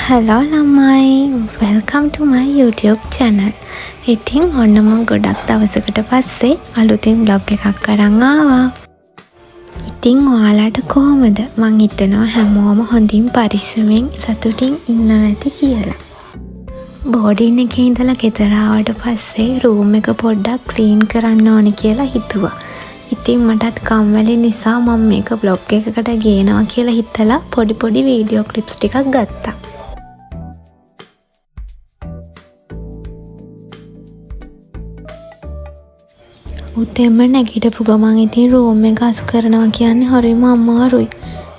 Hello ළමයි, welcome to my YouTube channel. ඉතින් ඔන්න මං ගොඩක් දවසකට පස්සේ අලුතින් ව්ලොග් එකක් අරන් ආවා. ඉතින් ඔයාලට කොහොමද? මං හිතනවා හැමෝම හොඳින් පරිස්සමෙන් සතුටින් ඉන්නවා ඇති කියලා. බෝඩින් එකේ ඉඳලා ගෙදර ආවට පස්සේ රූම් එක පොඩ්ඩක් ක්ලීන් කරන්න ඕනි කියලා හිතුවා. ඉතින් මටත් කම්මැලි නිසා මං මේක ව්ලොග් එකකට ගේනවා කියලා හිතලා පොඩි පොඩි වීඩියෝ ක්ලිප්ස් ටිකක් ගත්තා. උදෙන්ම නැගිටපු ගමන් ඉතින් රූම් එක අස් කරනවා කියන්නේ හරිම අමාරුයි.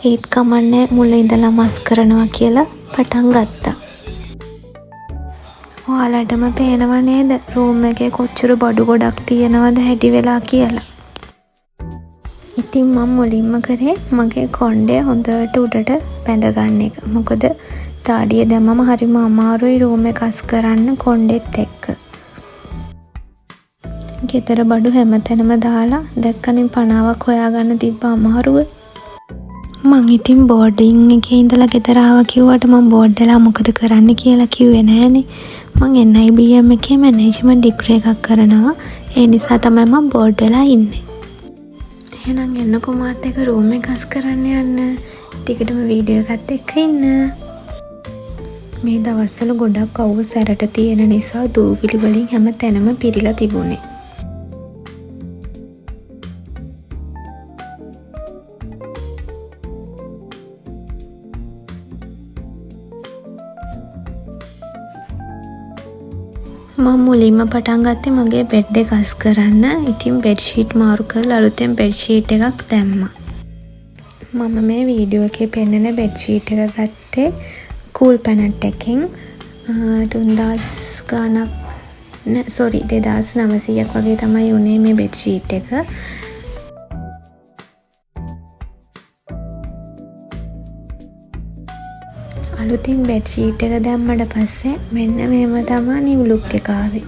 ඒත් කමක් නෑ, මුල ඉඳලම අස් කරනවා කියලා පටන් ගත්තා. ඔයාලටම පේනව නේද රූම් එකේ කොච්චර බඩු ගොඩක් තියෙනවද හැටි වෙලා කියලා. ඉතින් මං මුලින්ම කරේ මගේ කොණ්ඩය හොඳට උඩට බැඳගන්න එක. මොකද දාඩිය දැම්මම හරිම අමාරුයි රූම් එක අස් කරන්න කොණ්ඩෙත් එක්ක. ගෙදර බඩු හැමතැනම දාලා දැක්කනේ පනාවක් හොයාගන්න තිබ්බ අමාරුව. මං ඉතින් බෝඩින් එකේ ඉඳලා ගෙදර ආවා කිව්වට මං බෝඩ් වෙලා මොකද කරන්න කියලා කිව්වේ නෑනේ. මං NIBM එකේ මැනේජ්මන්ට් ඩිග්‍රී එකක් කරනවා. ඒ නිසා තමයි මං බෝඩ් වෙලා ඉන්නේ. එහෙනම් එන්නකෝ මාත් එක්ක රූම් එක අස් කරන්න යන්න. දිගටම වීඩියෝ එකත් එක්ක ඉන්න. මේ දවස්වල ගොඩක් අවුව සැරට තියෙන නිසා දූවිලි වලින් හැම තැනම පිරීලා තිබුණේ. මං මුලින්ම පටන් ගත්තේ මගේ බෙඩ් එක අස් කරන්න. ඉතින් බෙඩ් ෂීට් මාරු කරලා අලුතෙන් බෙඩ් ෂීට් එකක් දැම්මා. මම මේ වීඩියෝ එකේ පෙන්නන බෙඩ් ෂීට් එක ගත්තේ කූල් පැනට් එකෙන්. තුන්දාස් ගාණක් නෑ, සෝරි, 2900ක් වගේ තමයි උනේ මේ බෙඩ් ෂීට් එක. අලුතින් බෙඩ් ෂීට් එක දැම්මට පස්සේ මෙන්න මෙහෙම තමා නිව් ලුක් එක ආවේ.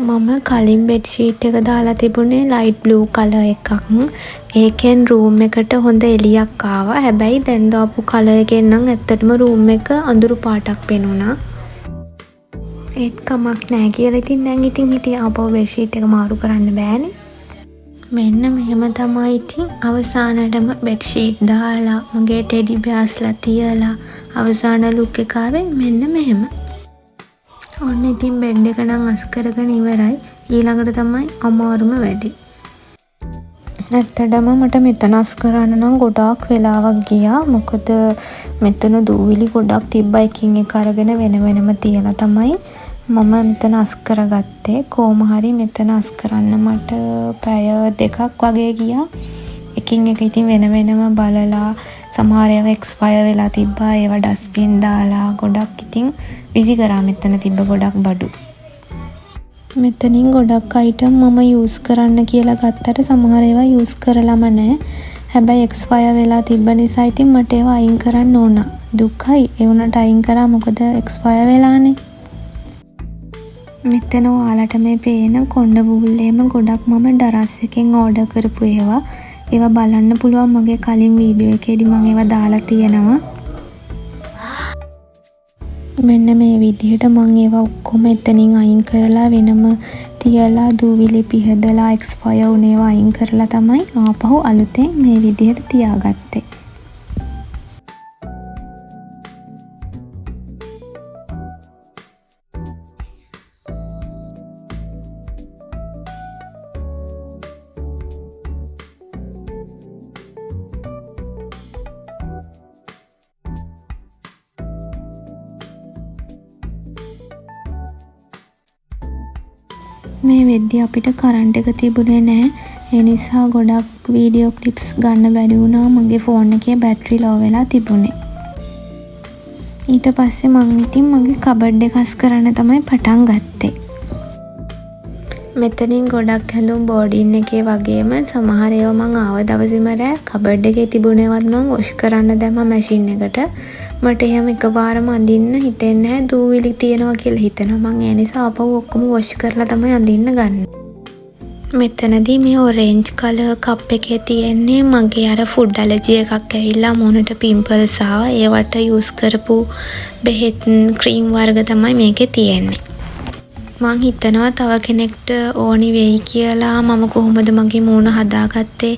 මම කලින් බෙඩ් ෂීට් එක දාලා තිබුණේ ලයිට් බ්ලූ කලර් එකක්. ඒකෙන් රූම් එකට හොඳ එළියක් ආවා. හැබැයි දැන් දාපු කලර් එකෙන් නම් ඇත්තටම රූම් එක අඳුරු පාටක් පෙනුණා. ඒත් කමක් නෑ කියලා ඉතින් දැන් ඉතින් හිටියේ ආපහු බෙඩ් ෂීට් එක මාරු කරන්න බෑනේ. මෙන්න මෙහෙම තමයි ඉතින් අවසානටම බෙඩ් ෂීට් දාලා මගේ ටෙඩි බෙයාස්ලා තියලා අවසාන ලුක් එක ආවේ මෙන්න මෙහෙම. ඔන්න ඉතින් බෙඩ් එක නම් අස් කරගෙන ඉවරයි. ඊළඟට තමයි අමාරුම වැඩේ. ඇත්තටම මට මෙතන අස් කරන්න නම් ගොඩාක් වෙලාවක් ගියා. මොකද මෙතන දූවිලි ගොඩක් තිබ්බා. එකින් එක අරගෙන වෙන වෙනම තියලා තමයි මම මෙතන අස් කරගත්තේ. කොහොම හරි මෙතන අස් කරන්න මට පැය දෙකක් වගේ ගියා. එකින් එක ඉතින් වෙන වෙනම බලලා සමහර ඒවා එක්ස්පයර් වෙලා තිබ්බා. ඒවා ඩස්බින් දාලා ගොඩක් ඉතින් විසි කරා මෙතන තිබ්බ ගොඩක් බඩු. මෙතනින් ගොඩක් අයිටම් මම යූස් කරන්න කියලා ගත්තට සමහර ඒවා යූස් කරලම නෑ. හැබැයි එක්ස්පයර් වෙලා තිබ්බ නිසා ඉතින් මට ඒවා අයින් කරන්න ඕන. දුකයි. ඒ වුණාට අයින් කරා, මොකද එක්ස්පයර් වෙලානේ. මෙතන ඔයාලට මේ පේන කොණ්ඩ වූල් එහෙම ගොඩක් මම ඩරස් එකෙන් ඕඩර් කරපු ඒවා. ඒවා බලන්න පුළුවන් මගේ කලින් වීඩියෝ එකේදී මම ඒවා දාලා තියෙනවා. මෙන්න මේ විදිහට මං ඒවා ඔක්කොම එතනින් අයින් කරලා වෙනම තියලා දූවිලි පිහදලා එක්ස්පයර් වුණ ඒවා අයින් කරලා තමයි ආපහු අලුතෙන් මේ විදිහට තියාගත්තේ. මේ වෙද්දි අපිට කරන්ට් එක තිබුණේ නෑ. ඒ නිසා ගොඩක් වීඩියෝ ක්ලිප්ස් ගන්න බැරි වුණා. මගේ ෆෝන් එකේ බැටරි ලෝ වෙලා තිබුණේ. ඊට පස්සේ මං ඉතින් මගේ කබඩ් එක අස් කරන්න තමයි පටන් ගත්තේ. මෙතනින් ගොඩක් ඇඳුම් බෝඩින් එකේ වගේම සමහර ඒවා මං ආව දවසේම රෑ කබඩ් එකේ තිබුණ ඒවත් මං වොෂ් කරන්න දැම්මා මැෂින් එකට. මට එහෙම එකපාරම අඳින්න හිතෙන්නේ නැහැ, දූවිලි තියෙනවා කියලා හිතෙනවා. මං ඒ නිසා ආපහු ඔක්කොම වොෂ් කරලා තමයි අඳින්න ගන්නේ. මෙතනදී මේ ඔරේන්ජ් කලර් කප් එකේ තියෙන්නේ මගේ අර ෆුඩ් ඇලර්ජි එකක් ඇවිල්ලා මූණට පිම්පල්ස් ආවා. ඒවට යූස් කරපු බෙහෙත් ක්‍රීම් වර්ග තමයි මේකේ තියෙන්නේ. මං හිතනවා තව කෙනෙක්ට ඕනි වෙයි කියලා මම කොහොමද මගේ මූණ හදාගත්තේ,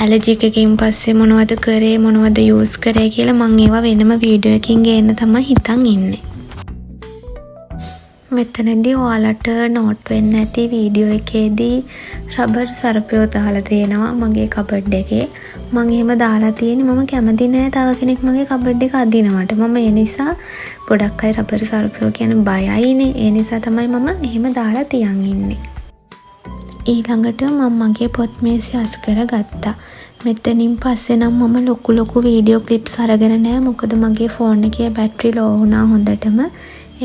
ඇලර්ජි එකකින් පස්සේ මොනවද කරේ, මොනවද යූස් කරේ කියලා මං ඒවා වෙනම වීඩියෝ එකකින් ගේන්න තමයි හිතන් ඉන්නේ. මෙතනදී ඔයාලට නෝට් වෙන්න ඇති වීඩියෝ එකේදී රබර් සර්පයෝ දාලා තියෙනවා මගේ කබඩ් එකේ. මං එහෙම දාලා තියෙන්නේ මම කැමති නෑ තව කෙනෙක් මගේ කබඩ් එක අදිනවට. මම ඒ නිසා, ගොඩක් අය රබර් සර්පයෝ කියන්නේ බයයිනේ. ඒ නිසා තමයි මම එහෙම දාලා තියන් ඉන්නේ. ඊළඟට මම මගේ පොත් මේසය අස් කරගත්තා. මෙතනින් පස්සේ නම් මම ලොකු ලොකු වීඩියෝ ක්ලිප්ස් අරගෙන නෑ. මොකද මගේ ෆෝන් එකේ බැටරි ලෝ වුණා හොඳටම.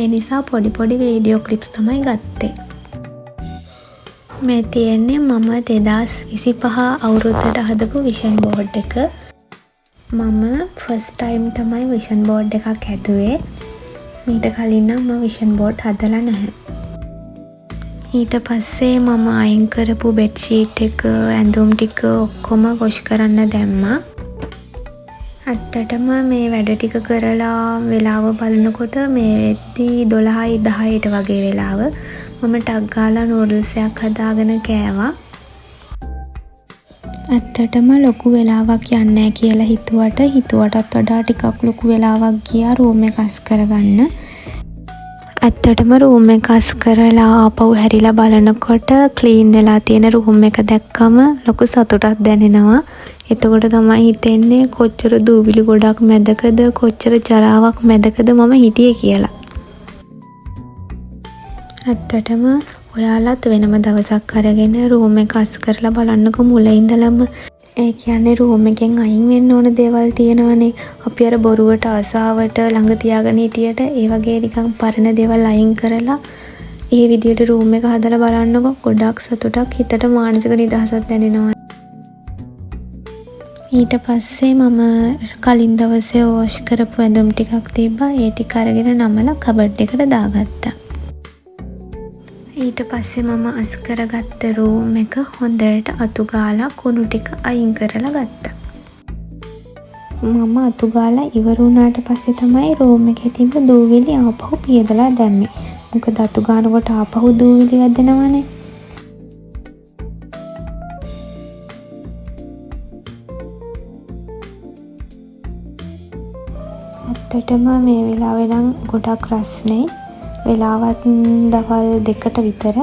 ඒ නිසා පොඩි පොඩි වීඩියෝ ක්ලිප්ස් තමයි ගත්තේ. මේ තියෙන්නේ මම 2025 අවුරුද්දට හදපු විෂන් බෝඩ් එක. මම ෆස්ට් ටයිම් තමයි විෂන් බෝඩ් එකක් හැදුවේ. මීට කලින් නම් මම විෂන් බෝඩ් හදලා නැහැ. ඊට පස්සේ මම අයින් කරපු බෙඩ්ෂීට් එක, ඇඳුම් ටික ඔක්කොම වොෂ් කරන්න දැම්මා. ඇත්තටම මේ වැඩ ටික කරලා වෙලාව බලනකොට මේ වෙද්දි 12:10ට වගේ වෙලාව. මම ටක් ගාලා නූඩල්ස් එකක් හදාගෙන කෑවා. ඇත්තටම ලොකු වෙලාවක් යන්නේ නෑ කියලා හිතුවට, හිතුවටත් වඩා ටිකක් ලොකු වෙලාවක් ගියා රූම් එක අස් කරගන්න. ඇත්තටම රූම් එක අස් කරලා ආපහු හැරිලා බලනකොට ක්ලීන් වෙලා තියෙන රූම් එක දැක්කම ලොකු සතුටක් දැනෙනවා. එතකොට තමයි හිතෙන්නේ කොච්චර දූවිලි ගොඩක් මැදකද, කොච්චර ජරාවක් මැදකද මම හිටියේ කියලා. ඇත්තටම ඔයාලත් වෙනම දවසක් අරගෙන රූම් එක අස් කරලා බලන්නකෝ මුල ඉඳලම. ඒ කියන්නේ රූම් එකෙන් අයින් වෙන්න ඕන දේවල් තියෙනවනේ. අපි අර බොරුවට ආසාවට ළඟ තියාගෙන හිටියට, ඒ වගේ නිකන් පරණ දේවල් අයින් කරලා ඒ විදියට රූම් එක හදලා බලන්නකෝ. ගොඩක් සතුටක්, හිතට මානසික නිදහසක් දැනෙනවා. ඊට පස්සේ මම කලින් දවසේ වොෂ් කරපු ඇඳුම් ටිකක් තිබ්බා. ඒ ටික අරගෙන නමලා කබඩ් එකට දාගත්තා. ඊට පස්සේ මම අස් කරගත්ත රූම් එක හොඳට අතු ගාලා කුණු ටික අයින් කරලා ගත්තා. මම අතු ගාලා ඉවර වුණාට පස්සේ තමයි රූම් එකේ තිබ්බ දූවිලි ආපහු පිහදලා දැම්මේ. මොකද අතු ගානකොට ආපහු දූවිලි වැදෙනවනේ. ඇත්තටම මේ වෙලාවේ නම් ගොඩක් රස්නේ. වෙලාවත් දවල් 2ට විතර.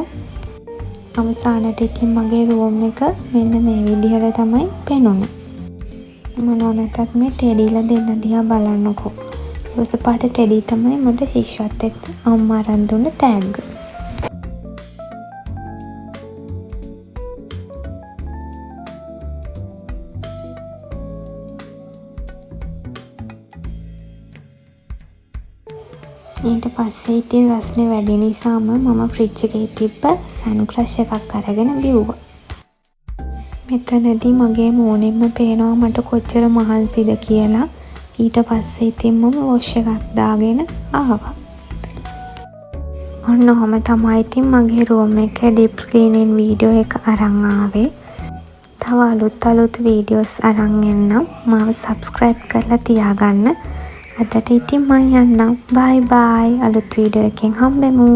අවසානට ඉතින් මගේ රූම් එක මෙන්න මේ විදිහට තමයි පෙනුනේ. මොනවා නැතත් මේ ටෙඩීලා දෙන්න දිහා බලන්නකෝ. රෝස පාට ටෙඩී තමයි මට ශිෂ්‍යත්වයට අම්මා අරන් දුන්න තෑග්ග. ඊට පස්සේ ඉතින් රස්නේ වැඩි නිසාම මම ෆ්‍රිජ් එකේ තිබ්බ සන් ක්‍රෂ් එකක් අරගෙන බිව්වා. මෙතනදී මගේ මූණෙන්ම පේනවා මට කොච්චර මහන්සිද කියලා. ඊට පස්සේ ඉතින් මම වොෂ් එකක් දාගෙන ආවා. ඔන්න ඔහොම තමයි ඉතින් මගේ රූම් එකේ ඩීප් ක්ලීනින් වීඩියෝ එක අරන් ආවේ. තව අලුත් අලුත් වීඩියෝස් අරන් එන්නම්. මාව සබ්ස්ක්‍රයිබ් කරලා තියාගන්න. අදට ඉතින් මං යන්නම්. බයි බයි. අලුත් වීඩියෝ එකෙන් හම්බෙමු.